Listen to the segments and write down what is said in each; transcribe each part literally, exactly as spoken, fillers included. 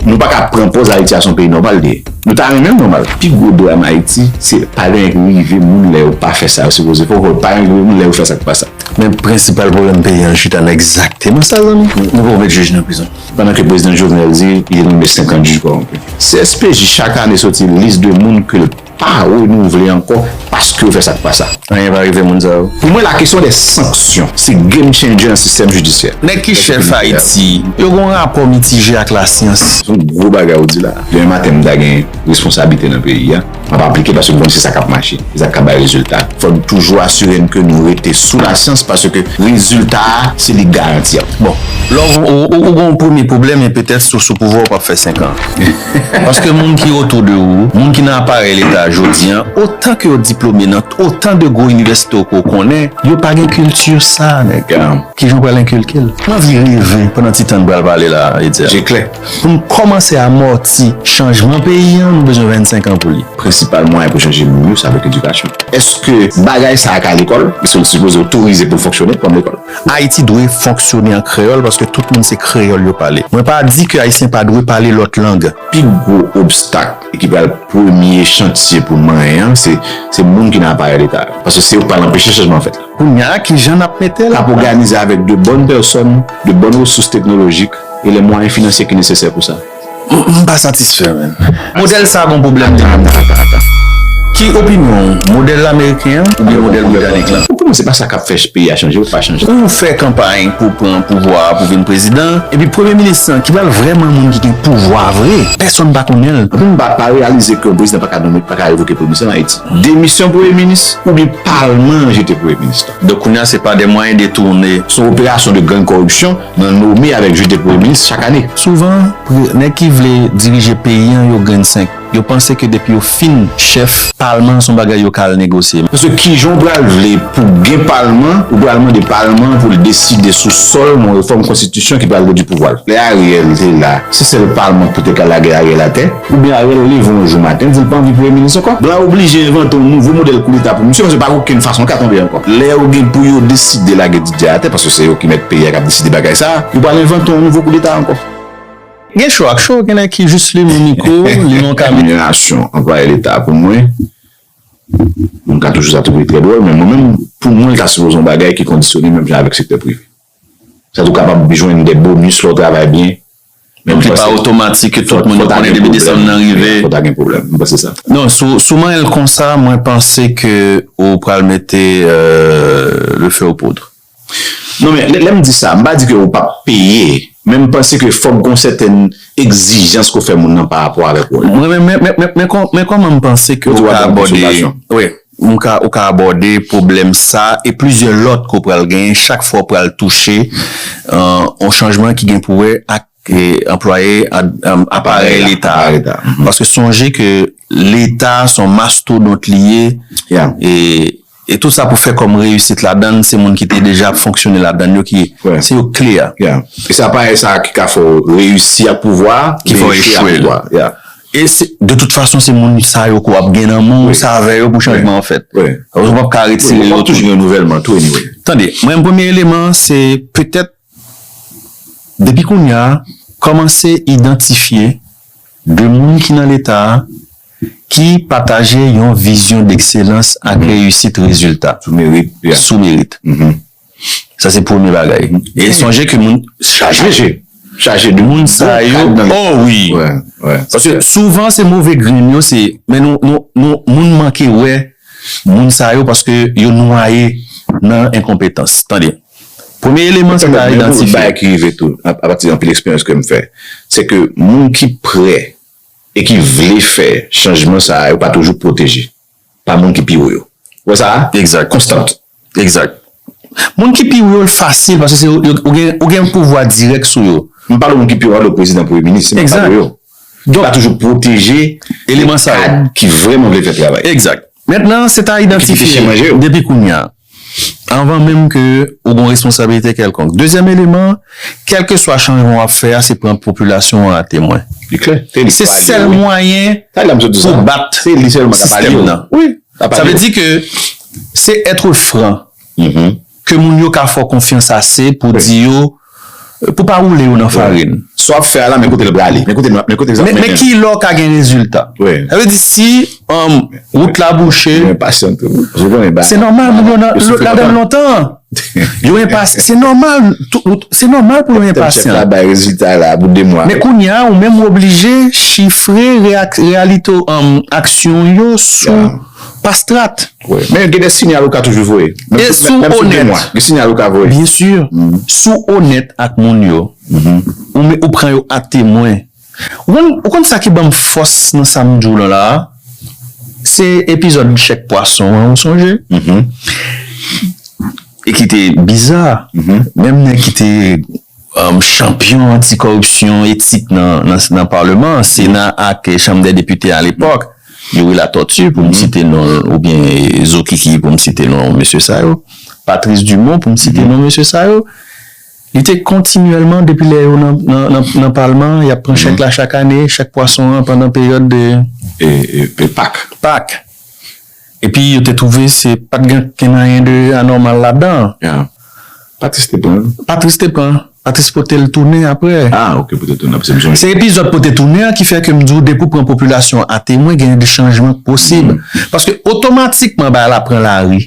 Nou pa ka pran pòz Ayiti a se yon peyi nòmal li ye. Nou ta renmen l nòmal. Pi gwo dram Ayiti, se pa gen rive moun lè yo pa fè sa yo sipoze fè, oubyen pa gen rive moun lè yo fè sa k pa sa. Men prensipal pwoblèm peyi an chita nan egzakteman sa, zanmi. Nou poko met jij nan prizon. Pandan ke prezidan Jovenel di, li te nonmen senkant jij kòwonpi. C S P J chak ane soti lis de moun ke l pa renouvle ankò paske yo fè sa k pa sa. Anyen pa rive moun sa yo. Pou mwen, la kesyon de sanksyon, se game changer nan sistèm jidisyè. Nèg ki chèf Ayiti, yo gen yon rapò mitije ak lasyans. Se yon gwo bagay ou di la. Demen maten, m ta gen responsablite nan peyi a, m ap aplike paske m konn se sa k ap mache, se sa k ap bay rezilta. Fò n toujou asire n ke nou rete sou lasyans paske rezilta a, se li k garanti a. Bon, lè w, ou, ou, ou gen yon premye pwoblèm, e petèt sou, sou pouvwa w p ap fè senk an. Paske moun ki otou de ou, moun ki nan aparèy Leta a jodi a, otan ke yo diplome nan otan de gwo inivèsite ke w konnen, yo pa gen kilti sa, nèg. Kijan w pral enkilke l? M anvi reve pandan ti tan n pral pale la, Etzer. Je klè. Pou n kòmanse amòti chanjman peyi an, nou bezwen vennsenk an pou li. Prensipal mwayen pou chanje moun yo, se avèk edikasyon. Èske bagay sa a ka lekòl? Èske l sipoze otorize pou l fonksyone kòm lekòl? Ayiti dwe fonksyone an kreyòl paske tout moun se kreyòl yo pale. Mwen pa di ke Ayisyen pa dwe pale lòt lang. Pi gwo obstak e ki pral premye chantye pou n manyen an, se, se moun ki nan aparèy Leta yo. Paske se yo k pral anpeche chanjman an fèt la. Kounye a, kijan n ap mete l? K ap òganize avèk de bòn pèsòn, de bòn resous teknolojik e lè mwayen finansye ki nesesè pou sa. M, m pa satisfè, menn. Modèl sa a gon pwoblèm li menm. Ki opinyon w? Modèl ameriken an oubyen modèl britanik lan? Pou mwen, se pa sa k ap fè peyi a chanje ou pa chanje. Ou fè kanpay pou pran pouvwa a, pou vin prezidan, epi premye minis lan, ki pral vrèman moun ki gen pouvwa vre, pèsonn pa konnen l. Anpil moun pa, pa reyalize ke yon prezidan pa ka nonmen, pa ka revoke premye minis an Ayiti. Demisyon premye minis oubyen palman an jete premye minis lan. Donk, kounye a, se pa de mwayen detounen. Se yon operasyon de grann kòripsyon nan nome avèk jete premye minis chak ane. Souvan, pre-, nèg ki vle dirije peyi an, yo grenn senk. Yo panse ke depi yo fin chèf, palman an se yon bagay yo ka al negosye. Paske kijan w pral vle pou gen palman, ou pral mande palman an pou l deside sou sòl yon refòm konstitisyon ki pral redui pouvwa l. Lè Ariel te la, se sèl palman ki te ka lage Ariel atè, oubyen Ariel leve yon jou maten, di l pa anvi premye minis ankò. Blan oblije envante yon nouvo modèl koudeta pou misye, paske pa gen okenn fason l ka tonbe ankò. Lè yo gen pou yo deside lage Didier atè, paske se yo ki mèt peyi a k ap deside bagay sa a, yo pral envante yon nouvo koudeta ankò. Gen cho ak cho, gen nèg ki jis limen yon mikwo, limen yon kamera. Reminirasyon anplwaye Leta pou mwen, moun ka toujou sa twouve trè dwòl, men mwen menm, pou mwen, l ta sipoze yon bagay ki kondisyone menm jan avèk sektè prive. Sètadi ou kapab jwenn de bonis lè w travay byen. Donk, li pa otomatik ke tout moun yo konnen depi desanm nan rive. Fò ta gen pwoblèm. M panse sa. Non, si w, si w manyen l konsa, mwen panse ke ou pral mete, euh, le feu aux poudres. Non, men lè, lè m di sa, m pa di ke ou p ap peye, men m panse ke fòk gon sètèn egzijans ke w fè moun nan pa rapò avèk wòl li. Mwen, men, men, men, men, men kò-, men kòman m panse ke ou ka abòde, wi, m ka, ou ka abòde pwoblèm sa e plizyè lòt ke w pral genyen chak fwa w pral touche, euh, yon chanjman ki gen pou wè ak, e, anplwaye, ad-, am, aparèy Leta a. Aparèy Leta. Paske sonje ke Leta se yon mastodont li ye. E, e tout sa pou fè kòm reyisit ladan l, se moun ki te deja ap fonksyone ladan l yo ki, se yo k kle a. E se aparèy sa a ki ka fè w reyisi ak pouvwa a, ki fè w echwe ak pouvwa a. E se, de tout fason, se moun sa yo ke w ap gen nan men w, se avè yo pou chanjman an fèt. Ou p ap ka retire yo tou. Ou ap toujou gen renouvèlman tou, anyway. Tande, mwen, premye eleman an, se petèt, depi kounye a, kòmanse idantifye de moun ki nan Leta a, ki pataje yon vizyon dekselans ak reyisit rezilta. Sou merit. Sou merit. Sa se premye bagay. E sonje ke moun chaje, chaje de moun sa yo. Oh wi. Paske souvan se move grenn yo, se, men nou, nou, nou, moun manke wè moun sa yo paske yo nwaye nan enkonpetans. Tande. Premye eleman se ta idantifye. Bagay ki rive tou, a, apati anpil eksperyans ke m fè, se ke moun ki prè e ki vle fè chanjman sa a, yo pa toujou pwoteje pa moun ki pi wo yo. Ou wè sa a? Egzak. Konstant. Egzak. Moun ki pi wo yo, l fasil, paske se yo, yo, ou gen, ou gen pouvwa dirèk sou yo. M pale moun ki pi wo a, prezidan, premye minis, se m ap pale yo. Donk, pa toujou pwoteje eleman sa yo, kad ki vrèman vle fè travay. Egzak. Mentnan, se ta idantifye depi kounye a. Anvan menm ke ou gen responsablite kèlkonk. Dezyèm eleman, kèlkeswa chanjman w ap fè a, se pran popilasyon an a temwen. Li klè. Se sèl mwayen pou bat sistèm nan. Sa vle di ke se être franc ke moun yo ka fè w konfyans ase pou di yo, pou pa woule yo nan farin. Sa w ap fè a la, men kote l prale, men kote l, men kote l ap mennen l. Men ki lè w ka gen rezilta? Sa vle di si um, wout la bouche, se nòmal, moun yo nan, ladan l lontan. Yo enpas, se nòmal, se nòmal pou yo enpasyan. Men kounye a, ou menm ou oblije chifre reyalite aksyon yo sou pa strat. Men gen de siyal ou ka toujou voye. E si w onèt, gen siyal ou ka voye. Byen si, si w onèt ak moun yo, ou pran yo a temwen. Ou konn, ou konn sa ki ban m fòs nan sa m di w lan la a? Se epizòd chèk pwason an, ou sonje? E ki te biza. Menm nèg ki te um, chanpyon anti-kòripsyon etik nan, nan, nan Palman an, Sena ak Chanm dè Depite alepòk, Youri Latortue, pou m site non l, oubyen Zo Kiki, pou m site non mesye sa yo, Patrice Dumont, pou m site non mesye sa yo, li te kontinyèlman, depi lè yo nan, nan, nan, nan Palman an, y ap pran chèk la chak ane, chèk pwason an, pandan peryòd de. E, e, e Pak. Pak. Epi yo te twouve se pa t gen kenn anyen de anòmal ladan. Patrice te pran. Patrice te pran. Patrice pote l tounen apre. Ah, ok, pote l tounen apre, se m sonje. Se epizòd pote tounen an ki fè ke m di w depi w pran popilasyon an a temwen, gen de chanjman k posib. Paske otomatikman bagay la pran lari.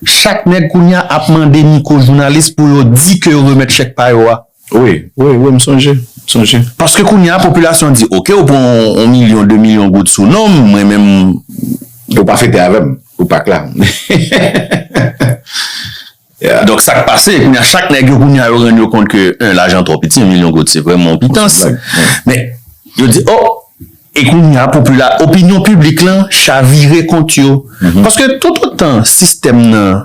Chak nèg kounye a ap mande mikwo jounalis pou yo di ke yo remèt chèk pa yo a. Wi, wi, wi, m sonje, m sonje. Paske kounye a, popilasyon an di, oke, ou pran yon milyon, de milyon goud sou non m, mwen menm. Ou pa fete avè m pou Pak la. Donk, sa k pase, kounye a, chak nèg yo, kounye a, yo rann yo kont ke, en, lajan twò piti, yon milyon goud, se vrèman yon pitans. Men, yo di, o, e kounye a, popila-, opinyon piblik lan chavire kont yo. Paske toutotan sistèm nan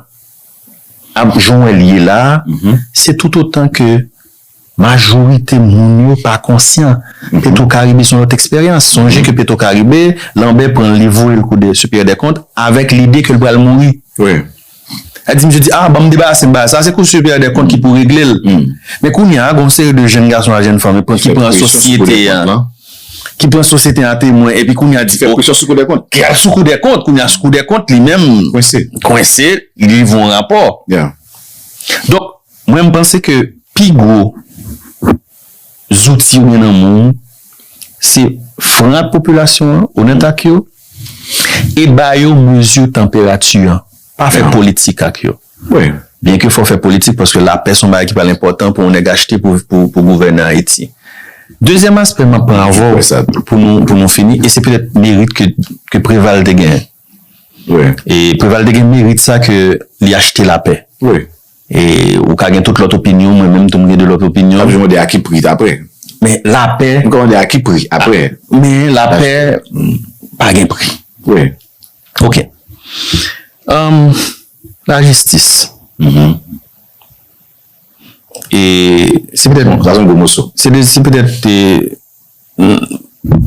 ap jan w wè l ye la a, se toutotan ke majorite moun yo pa konsyan. Petro Caribe se yon lòt eksperyans. Sonje ke Petro Caribe, Lambert pran l, li voye l kot Supérieur des Comptes avèk lide ke l pral mouri. Wi. Sa di, misye di, a, ban m debarase m bagay sa, se Kou Supérieur des Comptes ki pou regle l. Men kounye a, gen yon seri de jèn gason ak jèn fanm ki pran sosyete a, ki pran sosyete a temwen, epi kounye a di, fè presyon sou Kou dè Kont. Ki al sou Kou dè Kont, kounye a sou Kou dè Kont, li menm kwense, li livre yon rapò. Donk, mwen, m panse ke pi gwo zouti ou gen nan men w, se fran ak popilasyon an, onèt ak yo, e ba yo mezi tanperati an. Pa fè politik ak yo. Byenke fò fè politik paske lapè se yon bagay ki pral enpòtan pou yon nèg achte pou, pou, pou gouvène Ayiti. Dezyèm aspè m ap pran avè w pou nou, pou nou fini, e se petèt merit ke, ke Preval te genyen. E Preval te gen merit sa ke li achte lapè. E ou ka gen tout lòt opinyon, mwen menm tou m gen de lòt opinyon. M ap jis mande a ki pri apre. Men lapè. M ka mande a ki pri apre. Men lapè pa gen pri. Wi. Ok. Um, lajistis. E se petèt. Bon, sa se yon gwo moso. Se de, se petèt, e,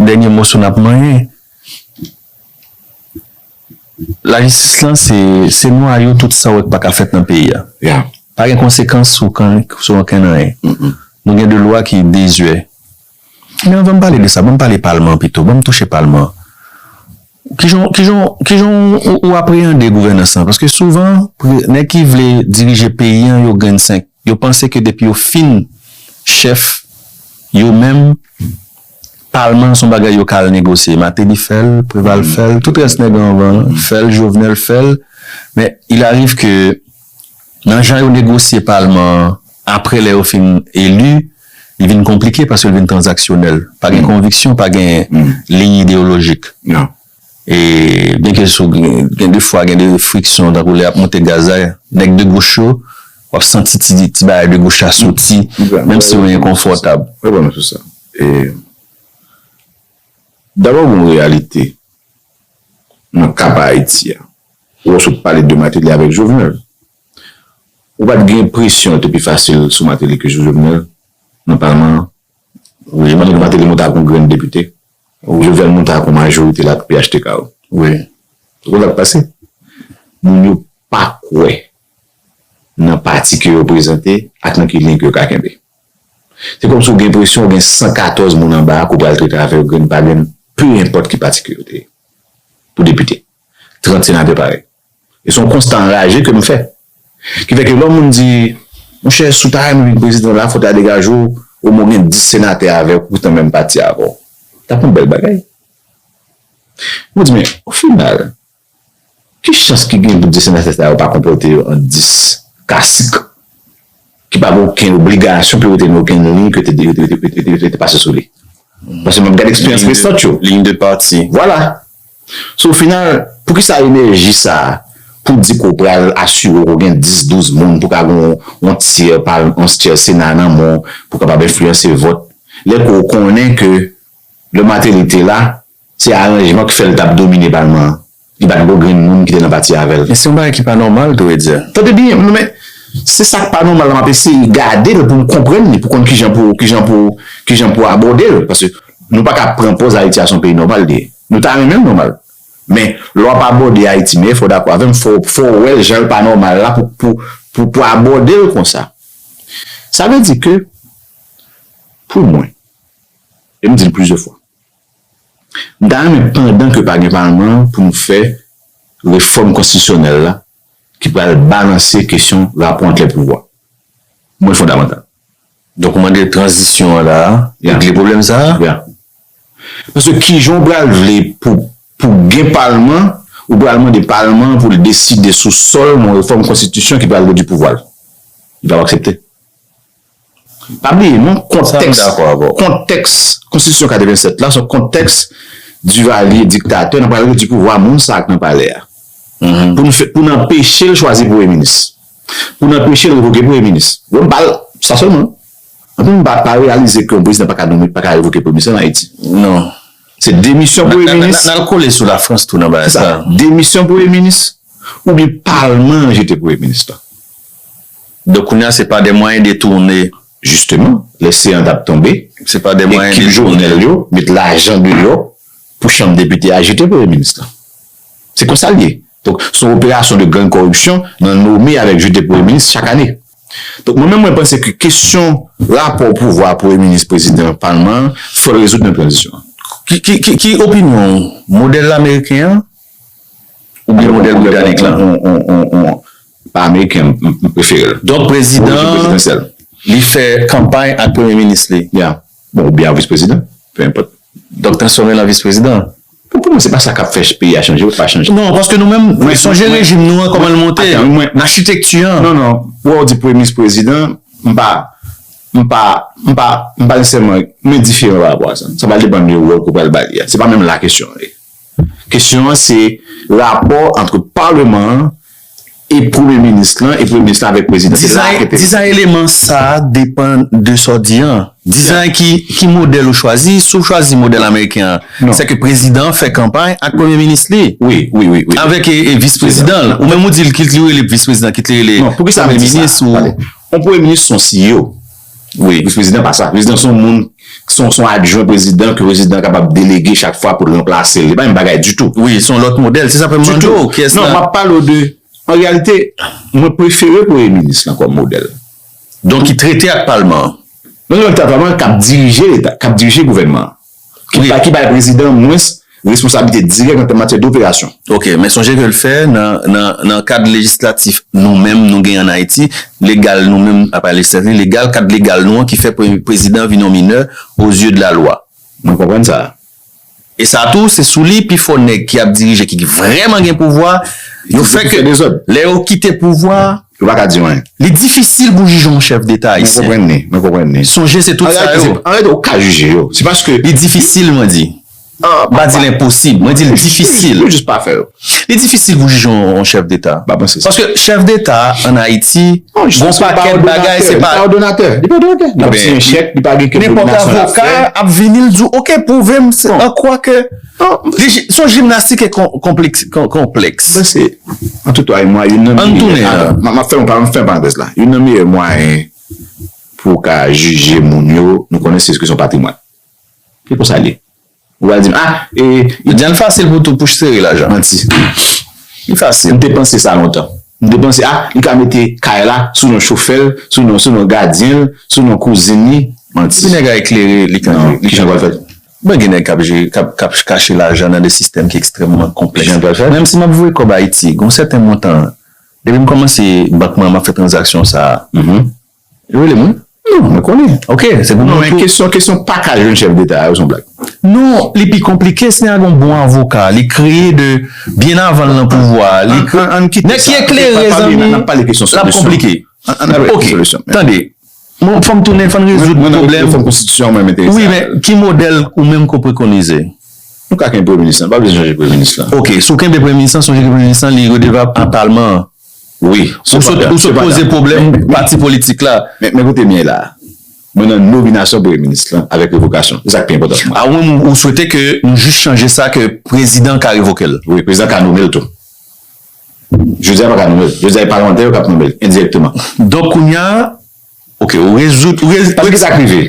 dènye moso n ap manyen. Lajistis lan, se, se nwayo tout sa w wè k pa ka fèt nan peyi a. Pa gen konsekans sou kan, sou okenn anyen. Nou gen de lwa ki dezyè. Men anvan m pale de sa, ban m pale palman an pito, ban m touche palman an. Kijan, kijan, kijan ou, ou apreyande gouvènans lan? Paske souvan, pre-, nèg ki vle dirije peyi an, yo grenn senk. Yo panse ke depi yo fin chèf, yo menm, palman an se yon bagay yo ka al negosye. Martelly fè l, Preval fè l, tout rès nèg yo anvan fè l, Jovenel fè l. Men, il arrive que nan jan yo negosye palman an, apre lè yo fin eli, li vin konplike paske l vin tranzaksyonèl. Pa gen konviksyon, pa gen liy ideyolojik. E byenke sou, gen, gen de fwa, gen de friksyon, tankou lè y ap monte gaz la, nèg de goch yo, w ap santi ti, ti bagay de goch la soti, menm si yo enkonfòtab. Mwen reponn ou sou sa. E dabò, gen yon reyalite nan ka pa Ayiti a. Ou sot pale de Martelly avèk Jovenel. Ou pa t gen enpresyon l te pi fasil sou Martelly ke sou Jovenel nan palman an? Wi, Martelly, Martelly monte ak yon grenn depite. Jovenel monte ak yon majorite la P H T K yo. Wi. Ou konn sa k pase? Moun yo pa kwè nan pati ke yo prezante ak nan ki liy ke yo ka kenbe. Se kòmsi w gen enpresyon w gen san katòz moun anba a ke w pral trete avè yo grenn pa grenn, pe enpòt ki pati ke yo te ye. Pou depite. Trant senatè parèy. E se yon konsta anraje ke nou fè. Ki fè ke lè yon moun di, Monchè, si w ta renmen vin prezidan la, fò w ta degaje w, omwen w gen dis senatè avè w ki nan menm pati avè w. T ap yon bèl bagay. Mwen di, men, o final, ki chans ki gen pou dis senatè sa yo pa konpòte yo an dis kasik, ki pa gen okenn obligasyon pou yo te gen okenn liy ke te, te, te, te, te, te, te pase sou li? Paske m ap gade eksperyans resan yo. Ligne de parti. Vwala. So, o final, poukisa enèji sa a pou di ke w pral asire w gen dis, douz moun, pou ka gen yon, yon tyè, pa, yon tyè Sena nan men w, pou w kapab enfliyanse vòt, lè ke w konnen ke lè Martelly te la, se aranjman ki fè l t ap domine palman an. Li pa t gen grenn moun ki te nan pati avè l. Men se yon bagay ki pa nòmal, tou, Etzer. Tande byen, non, men se sa k pa nòmal la, m ap eseye gade l pou m konprann li, pou konn kijan pou, kijan pou, kijan pou abòde l. Paske nou pa ka pran pòz Ayiti a se yon peyi nòmal li ye. Nou ta renmen l nòmal. Men, lè w ap abòde Ayiti, men fò w dakò avè m, fò, fò w wè l jan l pa nòmal la pou, pou, pou, pou abòde l konsa. Sa vle di ke, pou mwen, e m di l plizyè fwa, m ta renmen pandan ke pa gen palman an pou nou fè refòm konstitisyonèl la ki pral balanse kesyon rapò ant lè pouvwa. Mwen fondamantal. Donk, ou mande tranzisyon an la a, regle pwoblèm sa a? Yeah. Paske kijan w pral vle pou, pou gen palman, ou pral mande palman an pou l deside sou sòl yon refòm konstitisyon ki pral redui pouvwa l? Li p ap aksepte. Pa bliye non, kontèks, kontèks konstitisyon katrevennsèt la, se yon kontèks Duvalier diktatè, nan pral redui pouvwa moun sa a k nan palè a. Pou n fè, pou n anpeche l chwazi premye minis. Pou n anpeche l revoke premye minis. Bon, m pa, sa sèlman. Anpil moun pa, pa reyalize ke yon prezidan pa ka nonmen, pa ka revoke premye minis an Ayiti. Non. Se demisyon premye minis. N al kole sou Lafrans tou nan bagay sa. Demisyon premye minis, oubyen palman an jete premye minis la. Donk, kounye a, se pa de mwayen detourne. Jisteman, lè seyan t ap tonbe, se pa de mwayen detourne. Ekip Jovenel yo met lajan deyò pou chanm depite a jete premye minis la. Se konsa l ye. Donk, se yon operasyon de grann kòripsyon nan nome avèk jete premye minis chak ane. Donk, mwen menm, mwen panse ke kesyon rapò pouvwa premye minis, prezidan, palman an, fò l rezoud nan tranzisyon an. Ki, ki, ki, ki opinyon w? Modèl ameriken an oubyen modèl britanik la? On, on, on, on, pa ameriken, m, m prefere l. Donk, prezidan an, li fè kanpay ak premye minis li. Ya. Bon, oubyen ak vis prezidan, pe enpòt. Donk, transfòme l an vis prezidan. Pou, pou mwen, se pa sa k ap fè peyi a chanje, ou pa chanje. Non, paske nou menm, sonje rejim nou an, kòman l monte, achitekti an. Non, non, wè w di premye minis, prezidan, m pa, m pa, m pa, m pa nesesèman, mwen diferan pa rapò a sa. Sa pral depann de wòl ke w pral ba li a. Se pa menm la kesyon an ye. Kesyon an, se rapò ant palman an e premye minis lan, e premye minis lan avèk prezidan. Se la ke te. Dizan eleman sa a depann de sa w di an. Dizan ki, ki modèl ou chwazi, si w chwazi modèl ameriken an, se ke prezidan an fè kanpay ak premye minis li. Wi, wi, wi, wi. Avèk e, e vis prezidan l. Ou menm ou di l kit li rele vis prezidan, kit li rele premye minis ou. Non, poukisa m di sa? Tande. Yon premye minis se yon C E O. Wi. Vis prezidan pa sa. Prezidan se yon moun, se yon, se yon adjwen prezidan ke prezidan kapab delege chak fwa pou l ranplase l. Se pa menm bagay ditou. Wi, se yon lòt modèl. Se sa fè m mande w, kiyès la? Non, m ap pale w de, an reyalite, mwen prefere premye minis lan kòm modèl. Donk, ki trete ak palman an. Non, non, ki trete ak palman an, k ap dirije Leta, k ap dirije gouvènman an. Ki, wi, pa, ki bay prezidan an mwens responsablite dirèk an tèm matyè doperasyon. Ok, men sonje ke l fè nan, nan, nan kad lejislatif nou menm nou genyen an Ayiti, legal nou menm, apa lejislatif, legal, kad legal nou an ki fè pre-, prezidan vin yon minè aux yeux de la loi. Mwen konprann sa. E sa tou, se sou li pifò nèg ki ap dirije, ki, ki vrèman gen pouvwa, yo fè ke lè yo kite pouvwa, yo pa ka di anyen. Li difisil pou jije yon chèf deta ayisyen. Mwen konprann li, mwen konprann li. Sonje, se tout sa yo. An reyalite, ou ka jije yo. Se paske li difisil, mwen di. M pa di l enposib, mwen di l difisil. Yo jis pa fè yo. Li difisil pou jije yon, yon chèf deta. Pa panse sa. Paske chèf deta an Ayiti, gon pakèt bagay, se pa. Li pa òdonatè. Li pa òdonatè. Li pa òdonatè. Li pa gen kèk dominasyon l ap fè. Nenpòt avoka ap vini, l di w, ok, pwouve m an kwa ke. Se yon jimnastik e konplèks. Mwen se, an tout wa, mwen, youn nan meyè, m ap fè yon parantèz la. Youn nan meyè mwayen pou w ka jije moun yo, nou konnen se kesyon patrimwàn. Se konsa l ye. Ou pral di m, ah, e, li di l fasil pou tou pou sere lajan. Manti. Li fasil. M te panse sa lontan. M te panse, ah, li ka mete kay la sou non chofè l, sou non, sou non gadyen l, sou non kouzin li. Manti. Depi nèg la eklere, li ka, li ka. Kijan l pral fè l? Ben, gen nèg k ap jere, k ap, k ap kache lajan nan de sistèm ki ekstrèmman konplèks. Kijan l pral fè l? Menm si m ap voye kòb Ayiti, gon sèten montan, depi m kòmanse bank mwen, m ap fè tranzaksyon sa a. Rele mwen. Non, mwen konnen. Ok, se pou mwen. Non, men kesyon, kesyon pa ka jwenn chèf deta a, se yon blag. Non, li pi konplike, se a gen bon avoka. Li kreye de, byen avan l nan pouvwa. Li kreye. Nèg ki eklere, zanmi, n ap pale kesyon solisyon. L ap konplike. An, an, an, ok, solisyon. Tande. Bon, fò m tounen, fò n rezoud pwoblèm. Mwen, mwen nan refòm konstitisyon an, mwen, m enterese. Wi, men ki modèl ou menm ke w prekonize? Nou ka kenbe premye minis lan, pa bezwen chanje premye minis lan. Ok, si w kenbe premye minis lan, sonje ke premye minis lan, li redevab a palman an. Wi, ou sot, ou sot poze pwoblèm pati politik la. Men, men kote m ye la. Mwen nan nominasyon premye minis lan avèk revokasyon. Se sa k pi enpòtan pou mwen. A, ou menm, ou swete ke nou jis chanje sa, ke prezidan ka revoke l? Wi, prezidan ka nonmen l tou. Jodi a pa ka nonmen l. Jodi a e palmantè yo k ap nonmen l endirèkteman. Donk kounye a, ok, ou rezoud, ou rezoud. Paske sa k rive,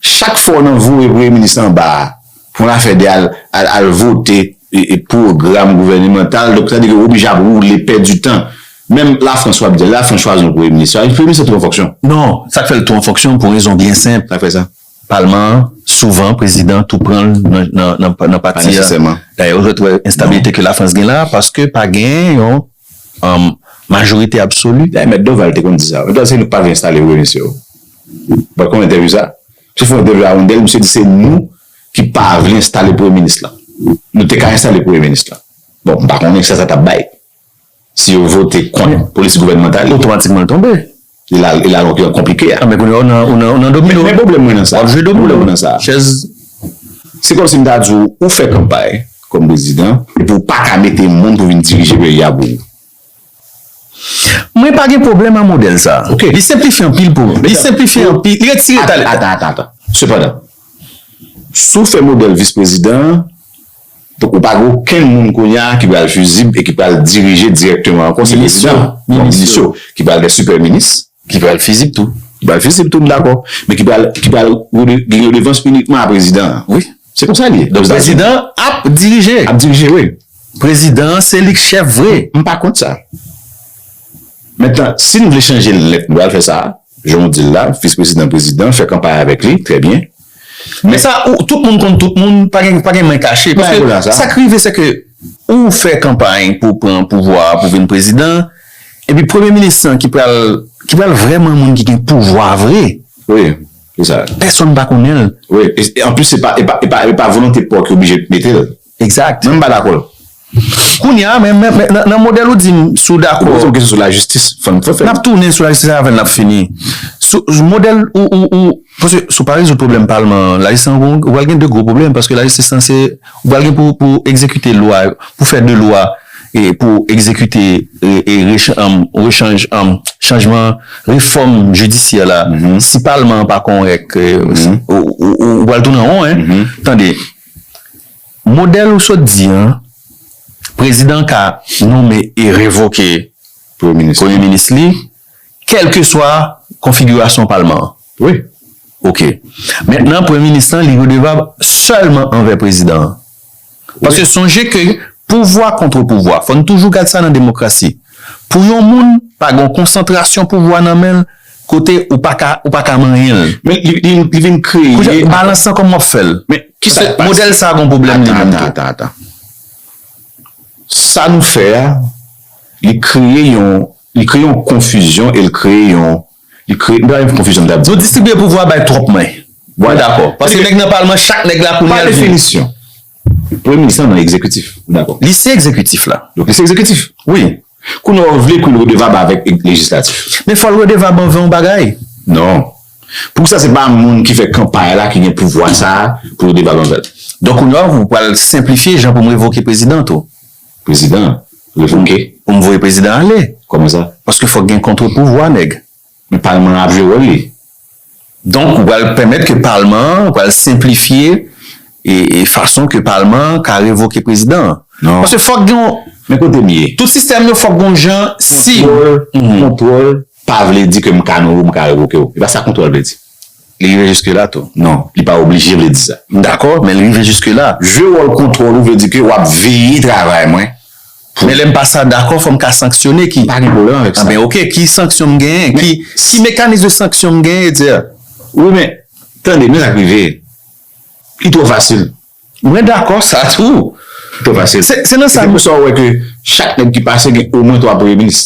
chak fwa w nan voye premye minis anba a pou yon afè de al, al, al vote e, e pwogram gouvènemantal, donk sa vle di ke w oblije ap woule, pèdi tan. Menm Lafrans w ap di, Lafrans chwazi yon premye minis. Premye minis se tou yon fonksyon. Non, sa k fè l tou yon fonksyon pou rezon byen senp. Sa k fè sa? Palman an, souvan, prezidan tou pran l nan, nan, nan, nan pati a. Pa nesesèman. Dayè, ou jwenn wè enstabilite ke Lafrans gen la, paske pa gen yon, um, majorite absoli. Dayè, Mèt Doval te konn di sa. Mèt Doval se nou pa vle enstale premye minis yo. Ou pa konn entèvyou sa? Si w fè yon entèvyou a Wendell, misye di se nou ki pa vle enstale premye minis lan. Nou te ka enstale premye minis lan. Bon, m pa konnen sa sa t ap bay. Si yo vote kont politik gouvènemantal, otomatikman l tonbe. E la, e la, l konplike a. A, men kounye a, ou nan, ou nan, ou nan domino. Men, men pwoblèm mwen nan sa. W ap jwe domino. Pwoblèm mwen nan sa. Chèz. Se kòmsi m ta di w, ou fè kanpay kòm prezidan, epi w pa ka mete moun pou vin dirije peyi a pou ou. Mwen pa gen pwoblèm a modèl sa. Ok. Li senplifye anpil pou, li senplifye anpil, li retire talè. Atan, atan, atan, atan. Sepandan, si w fè modèl vis prezidan an, donk ou pa gen okenn moun kounye a ki pral fizib e ki pral dirije dirèkteman ankò, se prezidan an. Minis yo, minis yo, ki pral gen sipè minis. Ki pral fizib tou. Ki pral fizib tou, m dakò. Men ki pral, ki pral rele-, gen redevans inikman a prezidan an. Wi. Se konsa l ye. Donk, prezidan ap dirije. Ap dirije, wi. Prezidan an, se li k chèf vre. M pa kont sa. Mentnan, si n vle chanje l nèt, nou pral fè sa. Jan w di l la, vis prezidan, prezidan, fè kanpay avèk li, trè byen. Men sa, ou, tout moun konn tout moun, pa gen, pa gen men kache. Paske sa k rive, se ke ou fè kanpay pou pran pouvwa a, pou vin prezidan, epi premye minis lan ki pral, ki pral vrèman moun ki gen pouvwa vre. Wi, se sa. Pèsonn pa konnen l. Wi, e, e anplis, se pa, e pa, e pa, e pa volonte pa w ki oblije mete l. Egzak. Mwen, m pa dakò. Kounye a, men, men, men nan, nan modèl ou di m, si w dakò. Ou poze m kesyon sou lajistis, fò n fè. N ap tounen sou lajistis avan n ap fini. Sou, sou modèl ou, ou, ou, paske si w pa rezoud pwoblèm palman an, lajistis lan, ou pral gen de gwo pwoblèm, paske lajistis lan se, ou pral gen pou, pou egzekite lwa, pou fè de lwa, e pou egzekite, e, e rechan-, anm, rechanj-, anm, chanjman, refòm jidisyè la. Si palman an pa kòrèk, e, ou, ou, ou, ou pral tounen an won, en. Tande, modèl ou sot di an, prezidan ka nonmen e revoke premye minis li, kèlkeswa konfigirasyon palman an. Wi. Ok. Mentnan, premye minis lan, li redevab sèlman anvè prezidan an. Paske sonje ke pouvwa kont pouvwa, fò n toujou gad sa nan demokrasi. Pou yon moun pa gen yon konsantrasyon pouvwa nan men l, kote ou pa ka, ou pa ka manyen l. Men li, li, li vin kreye. Kounye a, balans lan, kòman w ap fè l? Men kisa k pase? Modèl sa a gen pwoblèm li menm tou. Atan, atan, atan, atan. Sa nou fè a, li kreye yon, li kreye yon konfizyon e li kreye yon, li kreye, m pa yon konfizyon, m t ap di. Nou distribiye pouvwa bay twòp men. Mwen dakò. Paske nèg nan palman, chak nèg la kounye a vin. Pa definisyon. Premye minis lan nan egzekitif. Ou dakò? Li se egzekitif la. Donk, li se egzekitif. Wi. Kounye a, w vle pou l redevab avèk lejislatif. Men fò l redevab anvè yon bagay. Non. Poukisa se pa moun ki fè kanpay la ki gen pouvwa sa a pou l redevab anvè l? Donk, kounye a, ou pral senplifye jan pou m revoke prezidan tou. Prezidan, revoke? Pou m voye prezidan ale. Kòman sa? Paske fòk gen kont pouvwa, nèg. Men palman an ap jwe wòl li. Donk, ou pral pèmèt ke palman an pral senplifye e, e fason ke palman an ka revoke prezidan an. Non. Paske fòk gen yon. Men kote m ye? Tout sistèm yo fòk gen yon jan si. Kontwòl, kontwòl pa vle di ke m ka nonmen w, m ka revoke w. E pa sa kontwòl vle di. Li rive jiske la tou. Non, li pa oblije vle di sa. M dakò, men li rive jiske la. Jwe wòl kontwòl ou vle di ke w ap veye travay mwen. Men lè m pa sa dakò, fò m ka sanksyone ki. Pa gen pwoblèm avèk sa. Anben, ok, ki sanksyon m genyen? Ki, ki mekanis de sanksyon m genyen, di a? Wi, men, tande, men sa k rive. Li twò fasil. Mwen dakò sa tou. Li twò fasil. Se, se nan sa. Se pou sa w wè ke chak nèg ki pase gen omwen twa premye minis.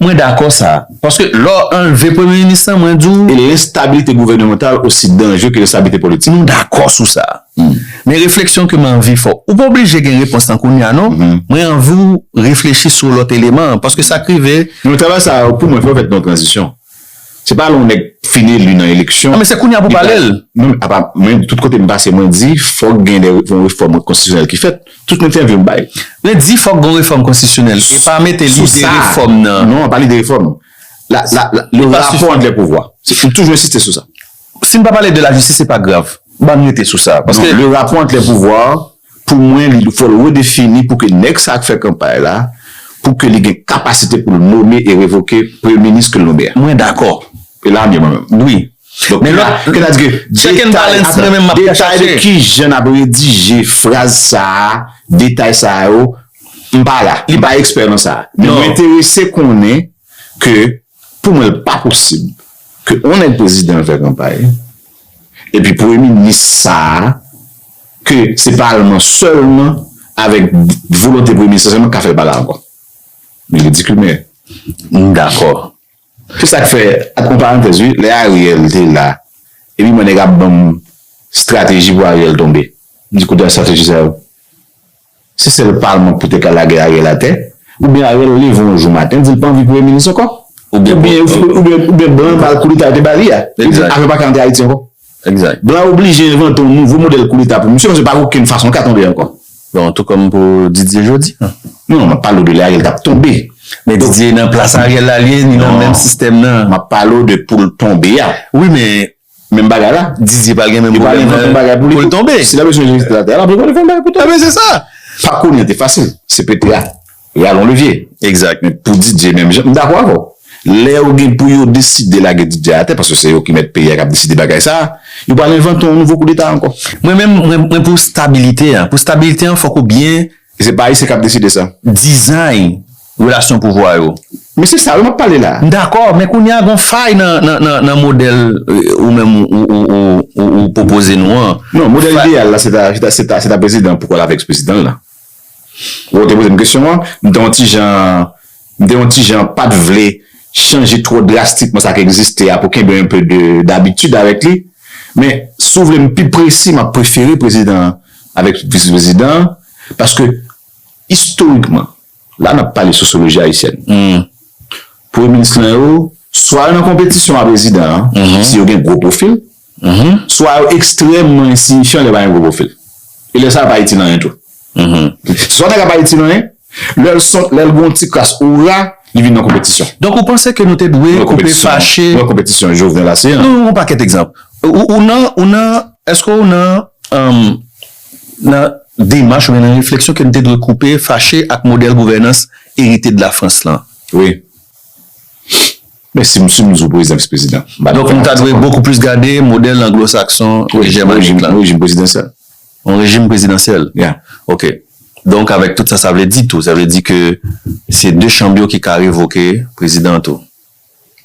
Mwen dakò sa. Paske lè w anlve premye minis lan, mwen di w. E lenstabilite gouvènemantal osi danjere ke lenstabilite politik. Nou dakò sou sa. Men refleksyon ke m anvi fè w. Ou pa oblije gen repons lan kounye a, non. Mwen anvi w reflechi sou lòt eleman an. Paske sa k rive. Non, travay sa, pou mwen, fò fèt nan tranzisyon. Se pa lè yon nèg fin eli nan eleksyon. Non, men se kounye a pou pale l. Non, apa, mwen, tout kote m pase, mwen di, fòk gen de, yon refòm konstitisyonèl ki fèt. Tout entèvyou m bay. Men di fòk gen yon refòm konstitisyonèl. E pa mete lide refòm nan. Non, pa lide refòm. La, la, la, le rapport entre les pouvoirs. Se, m toujou ensiste sou sa. Si n pa pale de lajistis, se pa grav. Ban n rete sou sa. Paske. Non, le rapport entre les pouvoirs, pou mwen, li fò l redefini pou ke nèg sa k fè kanpay la, pou ke li gen kapasite pou l nome e revoke premye minis ke l nome a. Mwen dakò. E la m ye mwen menm. Wi. Donk, men la, sètadi ke detay, mwen menm, m ap detay de kijan n ap redije fraz sa a, detay sa yo, m pa la. M pa ekspè nan sa. Men mwen enterese konnen ke, pou mwen, li pa posib ke yon nèg prezidan fè kanpay, epi premye minis sa a, ke se palman sèlman, avèk volonte premye minis la sèlman, k ka fè l pa la ankò. Men ridikil, men. M dakò. Se sa k fè, ak yon parantèz, wi, lè Ariel te la, epi mwen nèg ap ban m estrateji pou Ariel tonbe. M di, kote estrateji sa yo? Se sèl palman k pote ka lage Ariel atè? Oubyen Ariel leve yon jou maten, di l pa anvi premye minis ankò? Oubyen, oubyen, oubyen blan ba l koudeta yo te ba li a. Li di, afè pa ka antre Ayiti ankò. Blan oblije envante yon nouvo modèl koudeta pou misye, paske pa gen okenn fason l ka tonbe ankò. Bon, tou kòm pou Didier jodi a. Non, m ap pale w de lè Ariel t ap tonbe. Men Didier nan plas Ariel la, li ye, li nan menm sistèm nan. M ap pale w de pou l tonbe a. Wi, men menm bagay la. Didier pral gen menm pwoblèm nan pou l tonbe. Si l ap bezwen rete atè a, l ap bezwen fè yon bagay pou tonbe. Ebyen, se sa. Pa kounye a te fasil. Se pete a. Rale yon levye. Egzak. Men pou Didier menm jan, m dakò avè w. Lè yo gen pou yo deside lage Didier atè, paske se yo ki mèt peyi a k ap deside bagay sa a, yo pral envante yon nouvo koudeta ankò. Mwen menm, mwen, mwen pou stabilite a. Pou stabilite an, fòk ou byen. E se pa Ayisyen k ap deside sa. Dizay relasyon pouvwa yo. Men se sa wi m ap pale la. M dakò, men kounye a gon fay nan, nan, nan, nan modèl, euh, ou menm ou, ou, ou, ou, ou pwopoze nou an. Non, modèl ideyal la, se ta, se ta, se ta, se ta prezidan pou kòl avèk prezidan la. Ou te poze m kesyon an, m te yon ti jan, m te yon ti jan pa t vle chanje twò drastikman sa k egziste a pou kenbe un peu de, d'habitude avèk li. Men, si w vle m pi presi, m ap prefere prezidan an avèk vis prezidan an, paske istorikman, la n ap pale sosyoloji ayisyèn. Premye minis lan yo, swa yo nan konpetisyon a prezidan an, si yo gen gwo pwofil, swa yo ekstrèmman ensiyifyan lè pa gen gwo pwofil. E lè sa a, pa itil anyen tou. Swa nèg la pa itil anyen, lè l sot, lè l gen yon ti kras ora, li vin nan konpetisyon. Donk, ou panse ke nou te dwe koupe fache? Nan konpetisyon Jovenel la, se an. Non, yon pakèt egzanp. Ou, ou nan, ou nan, èske ou nan, um, nan demach oubyen nan refleksyon ke nou te dwe koupe fache ak modèl gouvènans erite de la Frans lan? Wi. Men si m, si m di w prezidan, vis prezidan. Donk, nou ta dwe bokou plis gade modèl anglo-sakson e jèmanik lan. Rejim prezidansyèl. Yon rejim prezidansyèl. Yeah. Ok. Donk, avèk tout sa, sa vle di tou, sa vle di ke se de chanm yo ki ka revoke prezidan tou.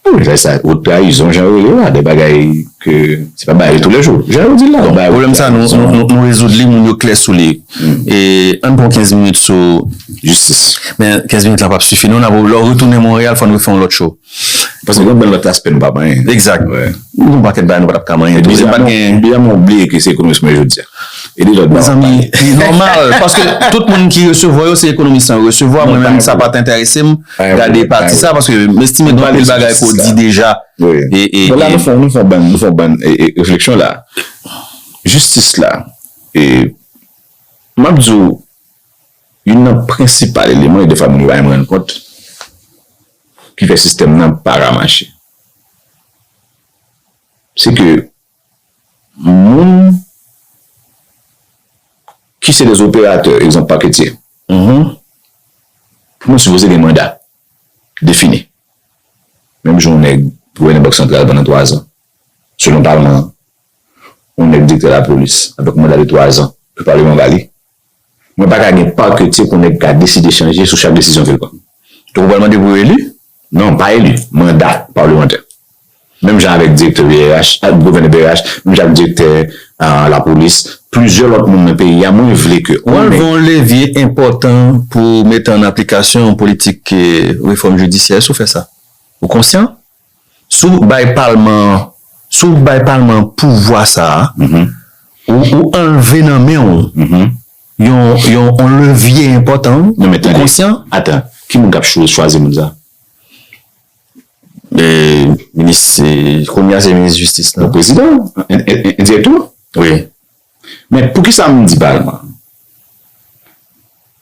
Wi, sa, sa, wot trayizon, jan yo rele la, de bagay ke se pa bagay de toulèjou. Jan yo di l la, bagay wot trayizon. Pwoblèm sa, nou, nou, nou, nou rezoud li, moun yo klè sou li. E ann pran kenz minit sou jistis. Men kenz minit la p ap sifi. Non, n ap, lè w retounen Monreyal, fò n refè yon lòt show. Paske gen yon bann lòt aspè nou pa manyen. Egzak. Wi. Yon pakèt bagay nou pa t ap ka manyen tou. Bizarman, bizarman, ou bliye ke se ekonomis mwen jodi a. E de lòt bagay. Mezanmi, li nòmal, paske tout moun ki resevwa yo, se ekonomis lan yo resevwa. Mwen menm, sa pa t enterese m gade pati sa, paske m estime gen anpil bagay ke w di deja. Wi. E, e, bon, la, nou fè, nou fè yon bann, nou fè yon bann, e, e, refleksyon la. Jistis la, e, m ap di w, youn nan prensipal eleman, e defwa moun yo pa menm rann kont, ki fè sistèm nan pa ka mache. Se ke moun ki se de operatè, egzanp, paketye, pou mwen sipoze gen manda defini. Menm jan yon nèg gouvènè Bank Santral pandan twa zan, selon palman an, yon nèg direktè lapolis avèk yon manda de twa zan ke palman an ba li. Mwen pa ka gen paketye pou nèg ka deside chanje sou chak desizyon ke l pran. Donk, ou pral mande pou yo eli? Non, pa eli, manda palmantè. Menm jan avèk direktè B R H, ak gouvènè B R H, menm jan ak direktè, a, lapolis, plizyè lòt moun nan peyi a, mwen vle ke Ou anlve yon levye enpòtan pou mete an aplikasyon yon politik e, refòm jidisyè, si w fè sa. Ou konsyan? Si w bay palman, si w bay palman pouvwa sa a, ou, ou anlve nan men w yon, yon, yon levye enpòtan, ou konsyan? Atan, ki moun k ap chwazi moun sa? E, minis, e, kounye a se minis jistis la. Prezidan, endirektman. Wi. Men poukisa m di palman?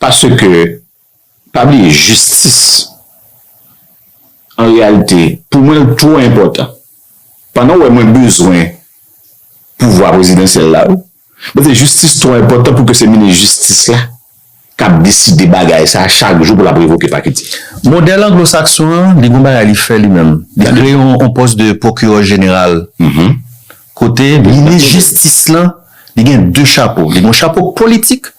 Paske, pa bliye, jistis, an reyalite, pou mwen, l twò enpòtan. Pandan w wè mwen bezwen pouvwa prezidansyèl la, wi, mwen se jistis twò enpòtan pou ke se minis jistis la k ap deside bagay sa chak jou pou l ap revoke paketi. Modèl anglo-sakson an, li gon bagay li fè li menm. Li kreye yon, yon pòs de pwokirè jeneral. Kote minis jistis lan, li gen de chapo. Li gen yon chapo politik,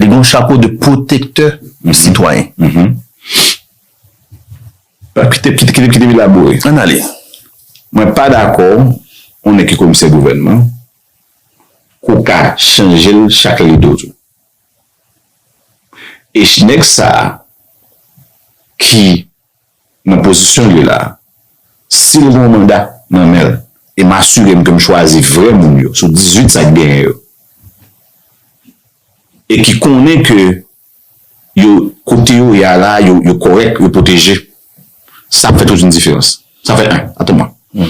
li gen yon chapo de pwotektè sitwayen. Kite, kite, kite, kite m elabore. Ann ale. Mwen pa dakò, ou nèg ki komisè gouvènman, ke w ka chanje l chak lè li do tou. E nèg sa a ki nan pozisyon li la, si l gen yon manda nan men l, e m asire m ke m chwazi vrè moun yo, sou dizuit sa k genyen yo, e ki konnen ke yo, kote yo ye a la, yo, yo kòrèk, yo pwoteje, sa ap fè tout yon diferans. Sa fè en, atann mwen.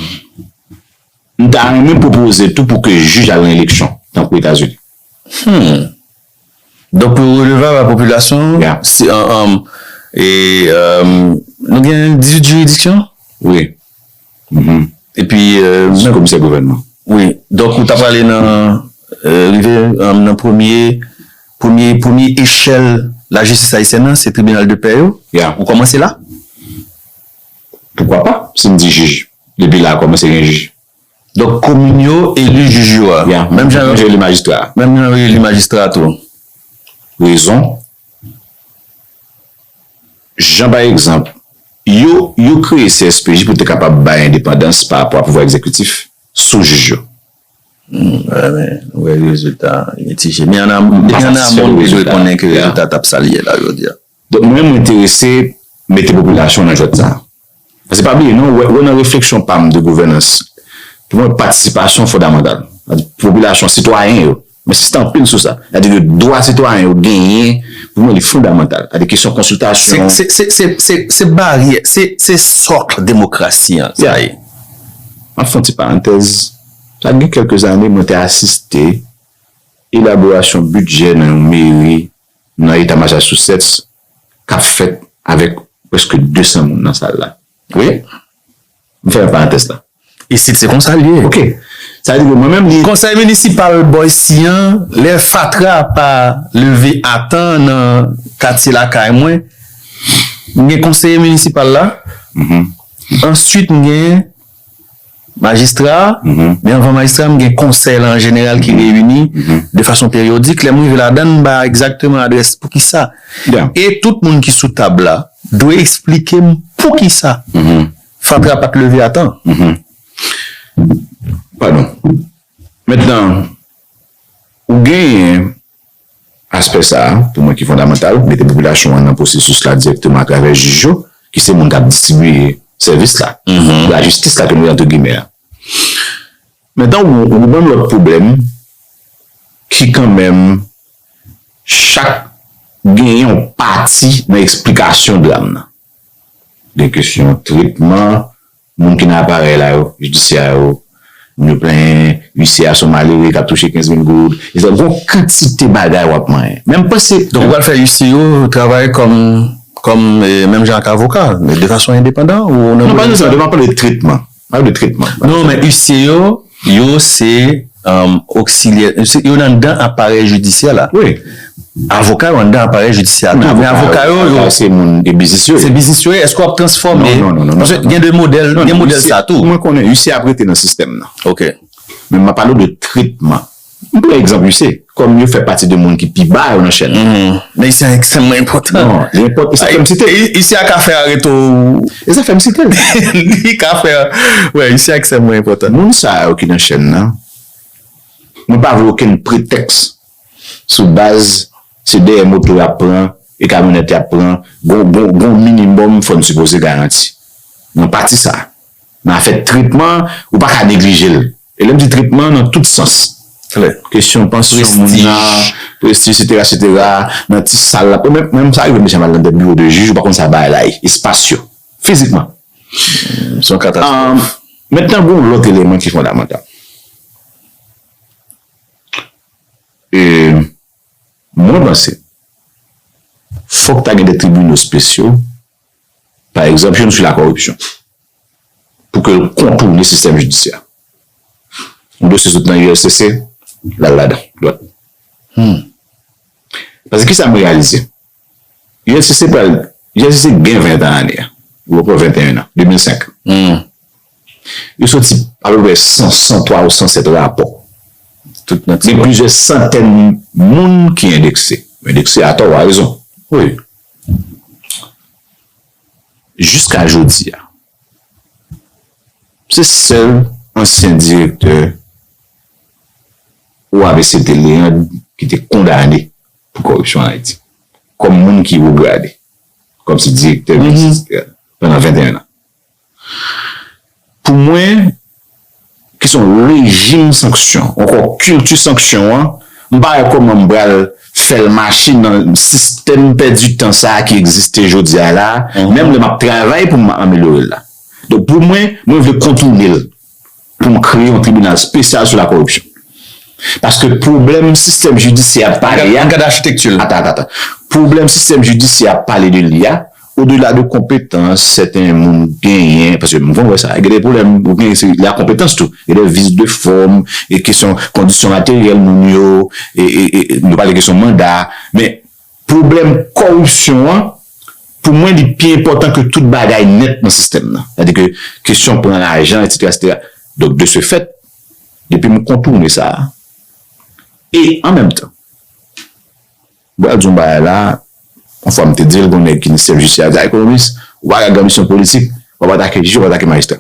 M ta renmen pwopoze tou pou ke jij al nan eleksyon, tankou Etazini. Donk, pou yo redevab a popilasyon, si, an, an, e, e, nou gen dizuit jiridiksyon? Wi. Epi, e, Sou komisè gouvènman. Wi. Donk, ou ta prale nan, e, rive, e, nan premye, premye, premye echèl lajistis ayisyèn nan, se tribinal de pè yo. Ya. Ou kòmanse la? Poukwa pa? Si m di jij, depi la a kòmanse gen jij. Donk, komin yo eli jij yo a. Ya. Menm jan yo eli majistra. Menm jan yo eli majistra tou. Rezon, jan pa egzanp, yo, yo kreye C S P J pou te kapab bay endepandans pa rapò a pouvwa egzekitif sou jij yo. Hmm, wè, men, wè, rezilta mitije. Men an amon, depi an amon, nou dwe konnen ke rezilta t ap sa l ye la, jodi a. Donk, mwen, mwen enterese mete popilasyon nan jwèt sa a. Paske pa bliye, non, wè, wè nan refleksyon pa m de gouvènans, pou mwen, patisipasyon fondamantal. Popilasyon, sitwayen yo, m ensiste anpil sou sa. Sètadi ke dwa sitwayen yo genyen, pou mwen, li fondamantal. Sètadi kesyon konsiltasyon. Se, se, se, se, se, se baryè, se, se sòk demokrasi an, sa ye. M ap fè yon ti parantèz. Sa gen kèlke zane, mwen te asiste elaborasyon bidjè nan yon meri nan eta Massachusetts k ap fèt avèk prèske de san moun nan sal la. Wi. M fèmen parantèz la. Isit se konsa l ye. Ok. Sa vle di ke mwen menm li. Konsèy minisipal Boise an, lè fatra pa leve a tan nan katye lakay mwen, m gen konseye minisipal la. Answit, m gen majistra a, men anvan majistra a, m gen konsèy la an jeneral ki reyini de fason peryodik. Lè m rive ladan l, m ba egzakteman adrès poukisa. E tout moun ki sou tab la dwe eksplike m poukisa fatra pa t leve a tan. Padon. Mentnan, ou genyen aspè sa a, pou mwen ki fondamantal, mete popilasyon an nan pwosesis la dirèkteman atravè jij yo, ki se moun k ap distribiye sèvis la, lajistis la ke nou ye antre gimè a. Mentnan, ou, ou gen yon lòt pwoblèm ki kanmenm chak genyen yon pati nan eksplikasyon dram nan. Gen kesyon tretman, moun ki nan aparèy la yo, jidisyè a yo, moun yo plenyen, huissier a se yon malere k ap touche kenz mil goud. E sa, gon kantite bagay w ap manyen. Men m panse. Donk, ou pral fè huissier yo travay kòm, kòm, e, menm jan ak avoka, men de fason endepandan, ou nan. Non, pa nesesareman, m ap pale de tretman. M ap pale de tretman. Non, men huissier yo, yo se oksilyè, yo nan anndan aparèy jidisyè la. Wi. Avoka yo anndan aparèy jidisyè a tou. Men avoka yo, yo. Se moun, e biznis yo ye. Se biznis yo ye. Èske w ap transfòme? Non, non, non, non. Paske gen de modèl, gen modèl sa tou. Mwen konnen huissier ap rete nan sistèm nan. Ok. Men m ap pale w de tretman. M pran egzanp huissier, kòm yo fè pati de moun ki pi ba yo nan chèn nan. Men huissier a ekstrèmman enpòtan. Non, li enpòtan. E sa fè m site l. Huissier a ka fè arete w. E sa fè m site l. Li ka fè, wi, huissier a ekstrèmman enpòtan. Moun sa yo ki nan chèn nan, Mwen pa vle okenn pretèks sou baz se dèyè moto y ap pran e kamyonèt y ap pran. Gon, gon, gon minimòm fò n sipoze garanti. Nan pati sa a, nan afè tretman, ou pa ka neglije l. E lè m di tretman, nan tout sans. Kesyon pansyon moun nan, prestij, etsetera, etsetera, nan ti sal la. Menm, menm sa rive m deja m al nan de biwo de jij, ou pa konn sa bagay la ye. Espas yo. Fizikman. Se yon katastwòf. Mentnan, gen yon lòt eleman ki fondamantal. E mwen panse, fòk ta gen de tribinal espesyal, pa egzanp, youn sou la koripsyon, pou ke l kontoune sistèm jidisyè. Yon dosye sot nan U L C C, l al ladan, dwat. Paske kisa m reyalize? U L C C pral, U L C C gen ven tan ane a, ou ankò venteyen an, de mil senk. Yo soti apeprè san, san twa ou san sèt rapò. Tout nan gen plizyè santèn moun ki endekse. Endekse atò, ou a rezon. Wi. Jiska jodi a, se sèl ansyen direktè O A V C T Leandre ki te kondane pou kòripsyon an Ayiti. Kòm moun ki wo grade. Kòm si direktè, pandan venteyen an. Pou mwen, kesyon rejim sanksyon, ankò kilti sanksyon an, m pa wè kòman m pral fè l mache nan sistèm pèdi tan sa a ki egziste jodi a la, menm lè m ap travay pou m amelyore l la. Donk, pou mwen, mwen vle kontoune l pou m kreye yon tribinal espesyal sou la koripsyon. Paske pwoblèm sistèm jidisyè ap pale a. Nan kad achitekti l. Ata, ata, ata. Pwoblèm sistèm jidisyè ap pale de li a, odela de konpetans sèten moun genyen, paske m konn wè sa, gen de pwoblèm, ou gen se la konpetans tou, gen de vis de fòm, e kesyon kondisyon materyèl moun yo, e, e, e, nou pale kesyon manda, men pwoblèm kòripsyon an, pou mwen, li pi enpòtan ke tout bagay nèt nan sistèm nan. Sètadi ke kesyon pran lajan, etsetera, etsetera. Donk, de ce fait, depi m kontoune sa, e an menm tan, m pral di yon bagay la, yon fwa m te di l, gon nèg ki nan sistèm jidisyè a, di, "A, ekonomis, ou pa ka gen anbisyon politik, w ap atake jij, w ap atake majistra."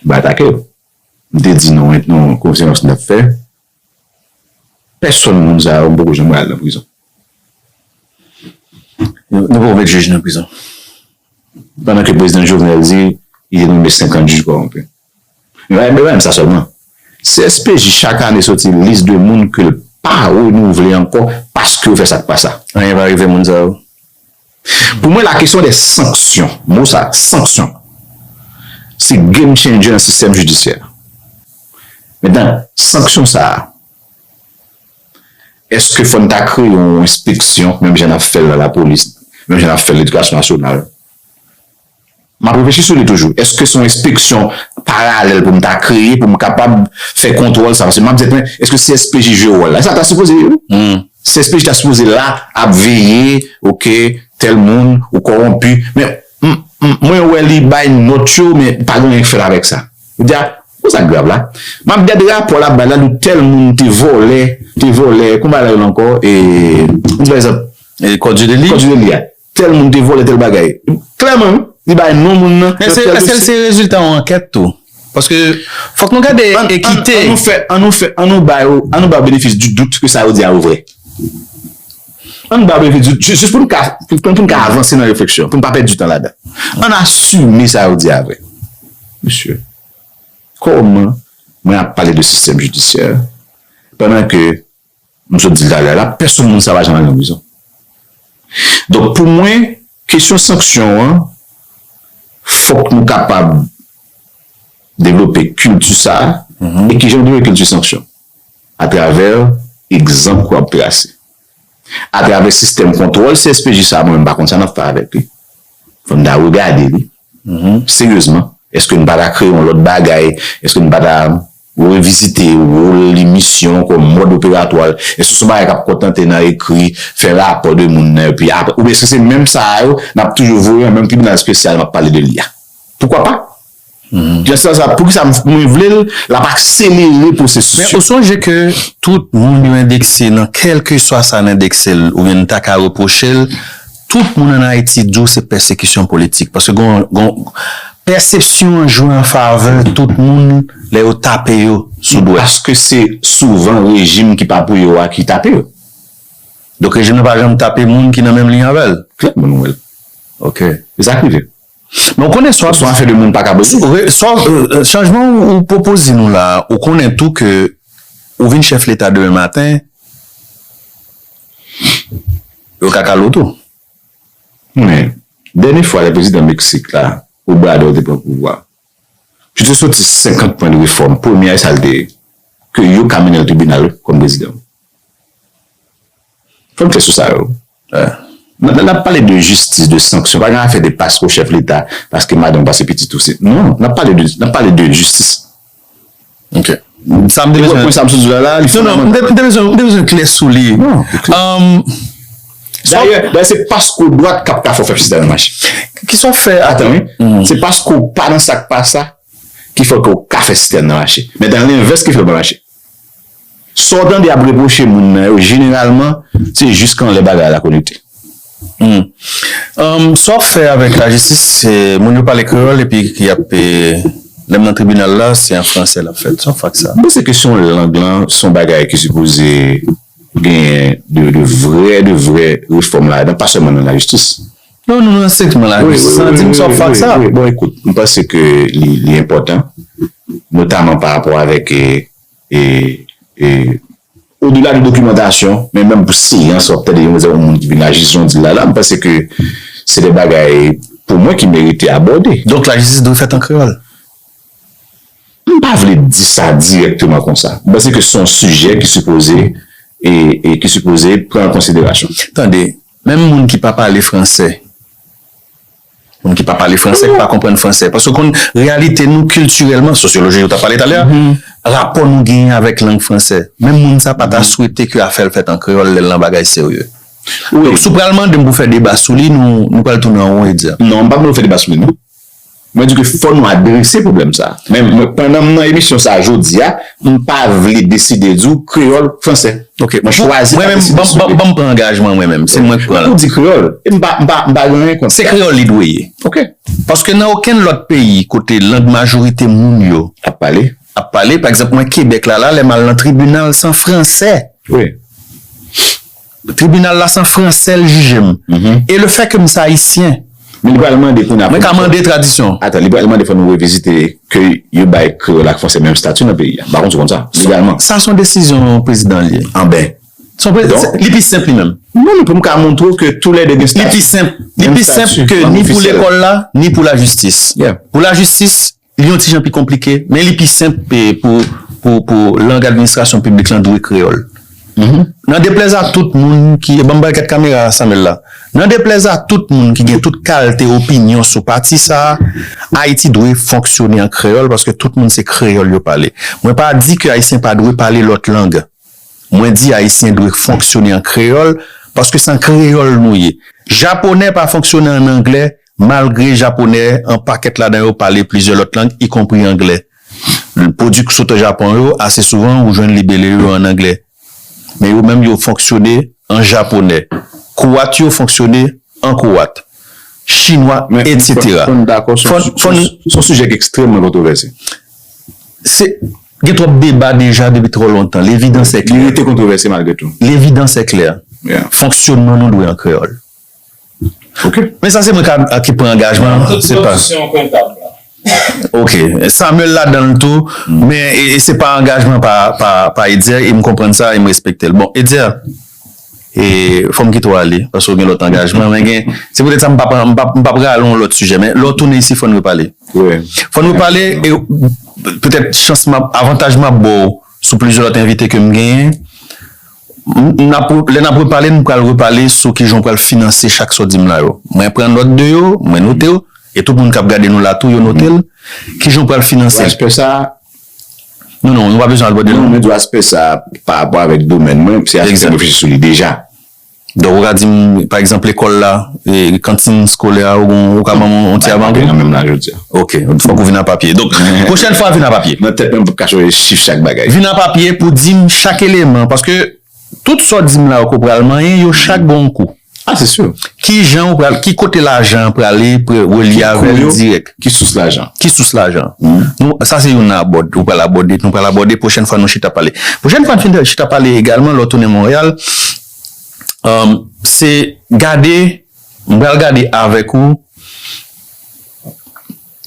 M pa atake yo. M te di nan yon, nan yon konferans n ap fè, pèsonn moun sa yo, m poko janm wè al nan prizon. Nou, nou poko met jij nan prizon. Pandan ke prezidan Jovenel di, li te nonmen senkant jij kòwonpi. Men pa, men pa menm sa sèlman. C S P J chak ane soti lis de moun ke l pa renouvle ankò paske yo fè sa k pa sa. Anyen pa rive moun sa yo. Pou mwen, la kesyon de sanksyon, mo sa, sanksyon, se game changer nan sistèm jidisyè. Mentnan, sanksyon sa a, èske fò n ta kreye yon enspeksyon, menm jan n ap fè l nan lapolis, menm jan n ap fè l ledikasyon nasyonal? M ap reflechi sou li toujou. Èske se yon enspeksyon paralèl pou m ta kreye, pou m kapab fè kontwòl sa? Paske m ap di, men, èske C S P J jwe wòl la? E sa ta sipoze ye, wi. C S P J ta sipoze la, ap veye, oke, tèl moun, ou kòwonpi. Men, m, m, mwen wè li bay nòt yo, men pa gen anyen k fèt avèk sa. Ou di, a, pou sa k grav la? M ap gade rapò l ap bay la, li tèl moun te vòlè, te vòlè, kòman l rele ankò, e, m di pa egzanp, e, Code du délit. Code du délit a. Tèl moun te vòlè tèl bagay. Klèman, wi, li bay non moun nan. Men se, èske se rezilta yon ankèt tou? Paske fòk nou gade ekite. An, an, an nou fè, an nou fè, an nou ba yo, an nou ba yo benefis di dout ke sa yo di a yo vrè. An nou ba yo benefis di dout, jis, jis pou n ka, pou, pou n ka avanse nan refleksyon, pou n pa pèdi tan ladan. Ann asime sa yo di a vrè. Mesye, kòman mwen ap pale de sistèm jidisyè pandan ke m sot di l talè a la, pèsonn moun sa pa janm al nan prizon. Donk, pou mwen, kesyon sanksyon an, fòk nou kapab devlope kilti sa a, e kijan w devlope kilti sanksyon? Atravè egzanp w ap trase. Atravè sistèm kontwòl C S P J sa a, mwen menm pa konn sa n ap fè avèk li. Fò n ta regade li. Seryezman, èske n pa ta kreye yon lòt bagay? Èske n pa ta revizite wòl li, misyon, kòm mòd operatwa l? Èske se yon bagay k ap kontante nan ekri, fè rapò de moun nan, epi apre, oubyen èske se menm sa a yo, n ap toujou voye nan menm tribinal espesyal m ap pale de li a? Poukwa pa? Jan sa, sa, poukisa m, mwen vle l, l ap akselere pwosesis yo. Men ou sonje ke tout moun yo endekse nan kèlkeswa sa n endekse l, oubyen n ta ka repwoche l, tout moun ann Ayiti di w se pèsekisyon politik. Paske gon, gon, pèsepsyon an jwe an favè tout moun lè yo tape yo sou dwèt? Paske se souvan rejim ki pa pou yo a ki tape yo. Donk, rejim nan pa janm tape moun ki nan menm liy avè l? Klèman, nou wè l. Ok. E sa k rive. Men w konnen sa w ap. Swa afè de moun pa ka boze. Re- sa w- euh, euh, chanjman ou, ou pwopoze nou la, ou konnen tou ke ou vin chèf leta demen maten, yo ka kale w tou. Men, dènye fwa lè prezidan Meksik la, Obrador te pran pouvwa, yo te soti senkant pwen de refòm. Premye a, e sa l te ye, ke yo ka mennen l tribinal kòm prezidan. Fò n klè sou sa yo. N ap pale de jistis, de sanksyon. Pa gen afè de paske w chèf leta, paske madanm pase pitit ou se. Non, n ap pale de, n ap pale de jistis. Ok. Sa m te bezwen. Pwen sa m sot di la, la, li fondamantal. Non, non, m te bezwen, m te bezwen klè sou li. Non. Dayè, dayè se paske w dwat k ap ka fè w fè sistèm nan mache. Kisa w fè? Atan, wi. Se paske w pa nan sa k pa sa ki fè ke w ka fè sistèm nan mache. Men dan lenvès ki fè l pa mache. Sa w tande ap repwoche moun nan yo, jeneralman, se jis kan lè bagay la konekte. Hmm. Um, sa w ap fè avèk lajistis, se moun yo pale kreyòl epi ki ap, eh, lè m nan tribinal la, se an fransè l ap fèt. Sa w fè ak sa? M panse ke se yon lang lan, se yon bagay ki sipoze gen de, de vrè, de vrè refòm ladan, pa sèlman nan lajistis. Non, non, non, se nan lajistis. Wi, wi, sa di m sa w fè ak sa. Wi, wi. Bon, ekout, m panse ke li, li enpòtan, notaman pa rapò avèk, eh, e, e, odela de dokimantasyon, men menm pou seyans, w ap tande yon, yon moun ki vin aji sou yon dil la, la, m panse ke se de bagay, pou mwen, ki merite abòde. Donk, lajistis dwe fèt an kreyòl? M pa vle di sa dirèkteman konsa. M panse ke se yon sijè ki sipoze, e, e ki sipoze pran an konsiderasyon. Tande, menm moun ki pa pale fransè, moun ki pa pale fransè, ki pa konprann fransè. Paske w konn reyalite nou kiltirèlman, sosyoloji yo t ap pale talè, rapò nou genyen avèk lang fransè. Menm moun sa pa ta swete ke afè l fèt an kreyòl lè l nan bagay serye. Donk, si w pral mande m pou fè deba sou li, nou, nou pral tounen an won, Edzer. Non, m pa mande w fè deba sou li, non. Mwen di ke fò nou adrese pwoblèm sa. Men mwen, pandan m nan emisyon sa jodi a, m pa vle deside di w kreyòl, fransè. Ok. Mwen chwazi pa deside sou li. Ban m pran angajman mwen menm. Se mwen k pran l. Ou di kreyòl. E m pa, m pa, m pa gen anyen kont sa. Se kreyòl li dwe ye. Ok. Paske nan okenn lòt peyi kote lang majorite moun yo ap pale, ap pale, pa egzanp, mwen Kebèk la, la, lè m al nan tribinal, se an fransè. Wi. Tribinal la, se an fransè l jije m. E le fè ke m se ayisyen. Men li pral mande kounye a. Mwen ka mande tradisyon. Atan, li pral mande fò nou revizite ke yo bay kreyòl ak fransè menm estati nan peyi a. M pa konn si w konn sa. Legalman. Sa se yon desizyon prezidan l ye. Anben. Se yon pre- Donk, se- li pi senp li menm. Non, men pou m ka montre w ke toulède gen estati. Li pi senp. Li pi senp ke ni pou lekòl la, ni pou lajistis. Yeah. Pou lajistis, li yon ti jan pi konplike, men li pi senp, eh, pou, pou, pou lang administrasyon piblik lan dwe kreyòl. Nan deplèz a tout moun ki, ban m bay kèk kamera Samuel la. Nan deplèz a tout moun ki gen tout kalte opinyon sou pati sa a, Ayiti dwe fonksyone an kreyòl paske tout moun se kreyòl yo pale. Mwen pa di ke Ayisyen pa dwe pale lòt lang. Mwen di Ayisyen dwe fonksyone an kreyòl paske se an kreyòl nou ye. Japonè pa fonksyone an anglè, malgre Japonè, an pakèt ladan yo pale plizyè lòt lang, ikonpri anglè. Pwodui k sot Japon yo, ase souvan, ou jwenn libele yo an anglè. Men yo menm, yo fonksyone an japonè. Kowat yo fonksyone an kowat. Chinwa, etsetera. Men fò, fò n dakò, se yon, se yon sijè ki ekstrèmman kontwovèse. Se, gen twòp deba deja depi twò lontan. Levidans è klè. Li rete kontwovèse malgre tou. Levidans è klè. Yeah. Fonksyonman nou dwe an kreyòl. Ok. Men sa se mwen ka, ki pran angajman, se pa. Tout pozisyon kontab la. Ok. Samuel ladan l tou, men e, e se pa angajman pa, pa, pa Edzer, e m konprann sa, e m respekte l. Bon, Edzer, e fò m kite w ale, paske w gen lòt angajman, men gen, se poutèt sa m p ap, m p ap, m p ap rale yon lòt sijè, men lè w tounen isi, fò n repale. Wi. Fò n repale, e petèt chans m ap, avantaj m ap ba w sou plizyè lòt envite ke m genyen, N ap, lè n ap repale, nou pral repale sou kijan w pral finanse chak sa w di m la yo. Mwen pran nòt de yo, mwen note yo, e tout moun k ap gade nou la tou, yo note l. Kijan w pral finanse l? Pou aspè sa a? Non, non, nou pa bezwen al bò de non. Non, mwen di w aspè sa a pa rapò avèk domèn mwen, se aspè m reflechi sou li deja. Donk, ou ka di m, pa egzanp, lekòl la, e, kantin eskolè a, ou, ou ka ban m yon ti avango? Nan menm la, jodi a. Ok, fòk ou vin a papye. Donk, pwochèn fwa, vin a papye. Nan tèt mwen, m p ap ka chanje chif chak bagay. Vin a papye pou di m chak eleman, paske tout sa w di m la yo ke w pral manyen, yo chak gen yon kou. Ah, c'est sûr. Ki jan ou pral, ki kote lajan an prale, relye avè l dirèk? Ki sous lajan? Ki sous lajan? Nou, sa se youn nan abòd, ou pral abòde, nou pral abòde pwochèn fwa nou chita pale. Pwochèn fwa nou fin chita pale egalman, lè w tounen Monreyal, um, se gade, m pral gade avèk ou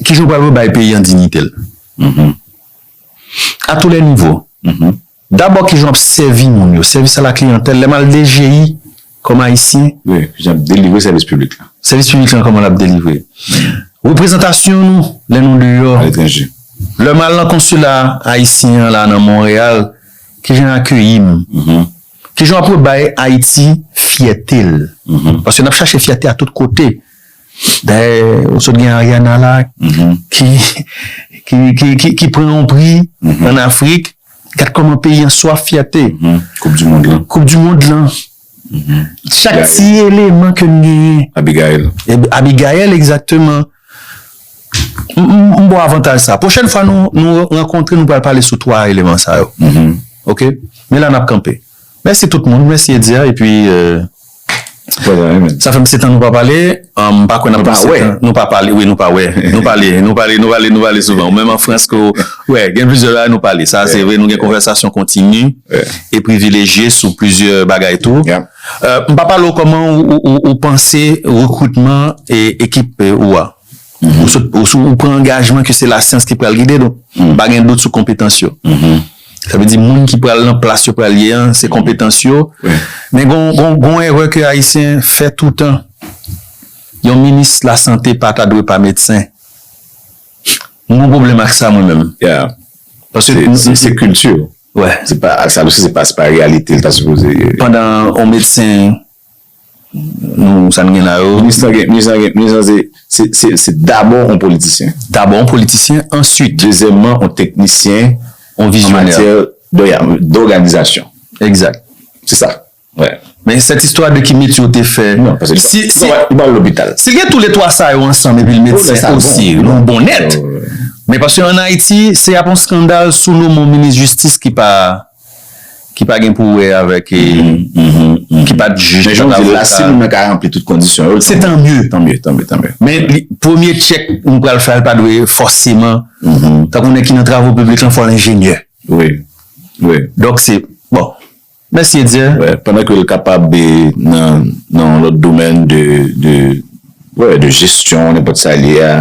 ki jan w pral rebay peyi an diyite l. A tous les niveaux. Dabò, ki jan w ap sèvi moun yo, sèvis a la kliyantèl, lè m al D G I kòm ayisyen. Wi, ki jan ap delivre sèvis piblik la. Sèvis piblik la, kòman l ap delivre? Reprezantasyon nou, lè nou deyò. Aletranje. Lè m al nan konsila ayisyen an la nan Monreyal, ki jan yo akeyi m? Ki jan w ap rebay Ayiti fyète l? Paske n ap chache fyète a tout kote. Dayè, ou sot gen Ariana la, ki, ki, ki, ki, ki pran yon pri ann Afrik. Gad kòman peyi an swaf fyète. Koup di mond lan. Koup di mond lan. Chak ti eleman ke n genyen. Abigail. Abigail, egzakteman. M ba w avantaj sa. Pwochèn fwa nou, nou rankontre, nou pral pale sou twa eleman sa yo. Oke? Men la n ap kanpe. Mèsi tout moun, mèsi Edzer, epi euh, sa fè m sèt an nou pa pale, m pa kwè n ap pran sèt an, nou pa pale, wi, nou pa wè. Nou pale, nou pale, nou pale, nou pale souvan. Ou menm an Frans, ke, wè, gen plizyè bagay nou pale. Sa, se vre, nou gen konvèsasyon kontini e privilejye sou plizyè bagay tou. Euh, m pa pale w kòman ou, ou, ou, ou panse rekritman e ekip ou a. Ou, sot, ou, ou pran angajman ke se lasyans ki pral gide nou. Pa gen dout sou konpetans yo. Sa vle di moun ki pral nan plas yo pral ye an, se konpetans yo. Men gon, gon, gon erè ke Ayisyen fè toutan. Yon minis lasante pa ta dwe pa medsen. M gon pwoblèm ak sa mwen menm. Paske se kilti. Se pa ak sa, se pa, se pa reyalite l ta sipoze. Pandan yon medsen Nou, sa n gen la yo. Minis lan gen, minis lan gen, minis lan se, se, se, se dabò yon politisyen. Dabò yon politisyen, answit. Dezyèmman, yon teknisyen. Yon vizyonè. An matyè dòganizasyon. Egzak. Se sa. Men sèt istwa de ki metye w te fè. Non, paske li pa al lopital. Si l gen tou le twa sa yo ansanm epi l medsen osi, nou bon nèt. Men paske ann Ayiti, se ap yon eskandal si w nonmen yon minis jistis ki pa ki pa gen pou wè avèk, ki pa t jij, ki pa t avoka. Men jan w di l la, si moun nan ka ranpli tout kondisyon yo, se tanmye. Tanmye, tanmye, tanmye. Men premye tchèk nou pral fè a, li pa dwe fòseman, tankou nèg ki nan travo piblik lan, fò l enjenyè. Wi, wi. Donk se, bon, mèsi Edzer. Pandan ke l kapab nan yon lòt domèn de, de, de jesyon, nenpòt sa l ye a.